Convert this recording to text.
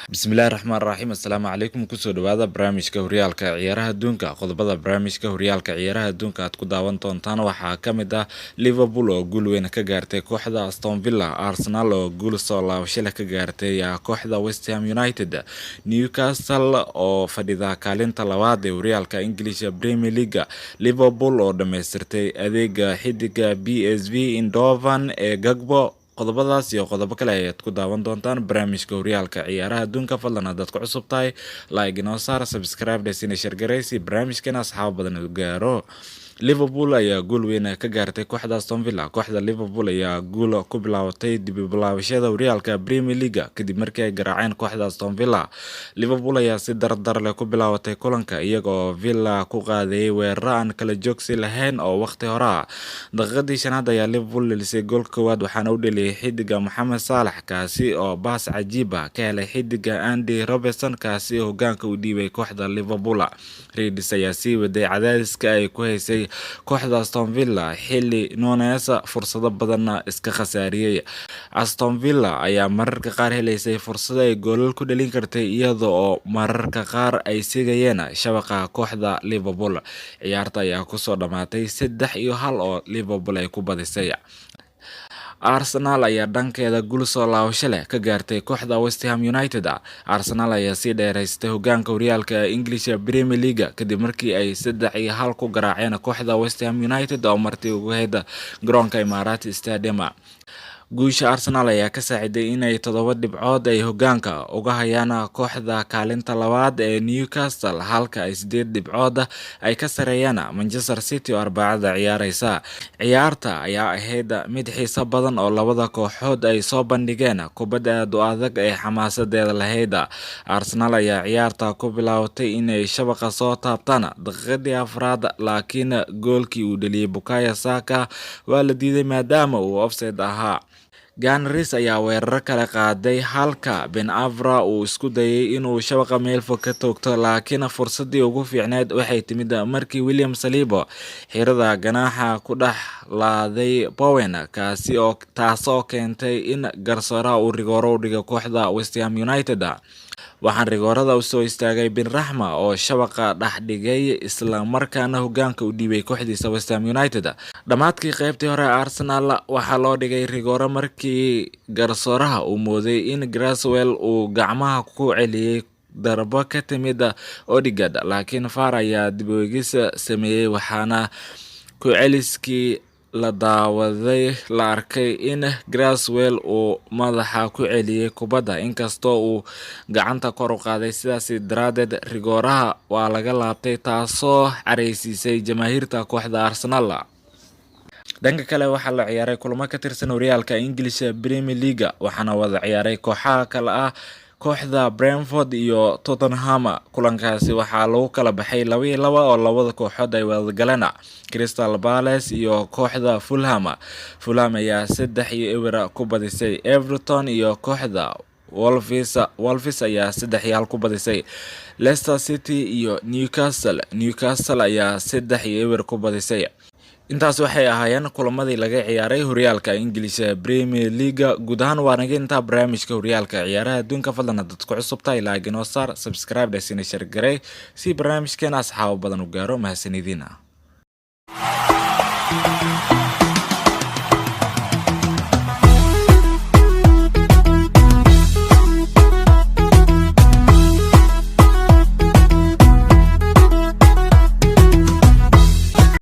Bismillahi raxmaan raxiim. Assalaamu calaykum. Kusoo dhawaada barnaamijka Horyaalka Ciyaaraha Adduunka. Qodobada barnaamijka Horyaalka Ciyaaraha Adduunka aad ku daawan doontaan waxaa ka mid ah Liverpool oo guul weyn ka gaartay kooxda Aston Villa, Arsenal oo guul soo laabasho leh ka gaartay kooxda West Ham United, Newcastle oo fadhida kaalinta labaad ee horyaalka English Premier League, Liverpool oo dhammaystirtay adeega xidiga PSV Eindhoven ee Gakpo. Qodobadaas iyo qodobo kale ayaad ku daawan doontaan barnaamijka Horyaalka Ciyaaraha Adduunka. Fadlan, haddaad ku cusub tahay, like inoo saar, subscribe dhesina, share garaysi barnaamijkana asxaabo badan u gaaro. Liverpool ayaa guul weyn ka gaartay kooxda Aston Villa. Kooxda Liverpool ayaa guul ku bilaabatay dib u bilaabashada horyaalka Premier League kadib markii ay garaaceen kooxda Aston Villa. Liverpool ayaa si dardar leh ku bilaabatay kulanka, iyagoo Villa ku qaadayay weeraro aan kala joogsi lahayn oo waqti hore ah. Daqiiqadii shanaad ayaa Liverpool dhelisay goolka koowaad, waxaana u dheliyay xidiga Mohamed Salah, kaasi oo baas cajiib ah ka helay xidiga Andy Robertson, kaasi oo hogaanka u dhiibay kooxda Liverpool. Reds ayaa sii waday cadaadiska ay ku haysay kooxda Aston Villa, xilli Nunez fursado badanna iska khasaariyey. Aston Villa ayaa mararka qaar helaysay fursado ay goolal ku dhalin kartay, iyada oo mararka qaar ay sigayeen shabaqa kooxda Liverpool. Ciyaarta ayaa kusoo dhamaatay 3-1 oo Liverpool ay ku badisay. Arsenal ayaa dhankeeda guul soo laabasho leh ka gaartay kooxda West Ham United. Arsenal ayaa sii dheereystay hogaanka horyaalka English Premier League kadib markii ay 3-1 ku garaaceen kooxda West Ham United oo marti ugu ahayd garoonka Emirates Stadium. Guusha Arsenal ayaa ka saaciday inay 7 dhibcood ay hogaanka uga hayaan kooxda kaalinta labaad ee Newcastle, halka ay 8 dhibcood ay ka sareeyaan Manchester City oo Arbacada ciyaareysa. Ciyaarta ayaa ahayd mid xiiso badan oo labada kooxood ay soo bandhigeen kubad aad u adag ee xamaasadeeda lahayd. Arsenal ayaa ciyaarta ku bilaabatay inay shabaqa soo taabtaan daqiiqadii afraad, laakiin goolkii uu dhaliyay Bukayo Saka waa la diiday maadaama uu offside ahaa. Gunners ayaa weeraro kale qaaday, halka Ben Arfa uu isku dayay inuu shabaqa meel fog ka toogto, laakiin fursadii ugu fiicneyd waxay timid markii William Saliba xirada ganaaxa ku dhex laaday Bowen, kaasi oo taasoo keentay in garsooraha uu rigooro u dhigo kooxda West Ham United. Waxaan rigoorada usoo istaagay Benrahma oo shabaqa dhex dhigay, isla markaana hogaanka u dhiibay kooxdiisa West Ham United. Dhammaadkii qaybtii hore, Arsenal waxaa loo dhigay rigooro markii garsooraha uu mooday in Cresswell uu gacmaha ku celiyay darbo ka timid Odegaard, laakiin VAR ayaa dib u eegis sameeyay, waxaana ku celiskii la daawaday la arkay in Cresswell uu madaxa ku celiyay kubadda, inkastoo uu gacanta kor u qaaday. Sidaas daraadeed rigooraha waa laga laabtay, taasoo careysiisay jamaahiirta kooxda Arsenal. Dhanka kale, waxaa la ciyaaray kulamo ka tirsan horyaalka English Premier League, waxaana wada ciyaaray kooxaha kale ah kooxda Brentford iyo Tottenham. Kulankaasi waxaa lagu kala baxay 2-2 oo labada kooxood ay wada galeen. Crystal Palace iyo kooxda Fulham, Fulham ayaa 3-0 ku badisay. Everton iyo kooxda Wolves, Wolves ayaa 3-1 ku badisay. Leicester City iyo Newcastle, Newcastle ayaa 3-0 ku badisay. Intaas waxay ahaayeen kulamadii laga ciyaaray horyaalka English Premier League. Guud ahaan waa naga intaa barnaamijka Horyaalka Ciyaaraha Adduunka. Fadlan, haddaad ku cusubtahay, like inoo saar, subscribe dhesina, share garey si barnaamijkeena asxaabo badan u gaaro. Mahadsanidina.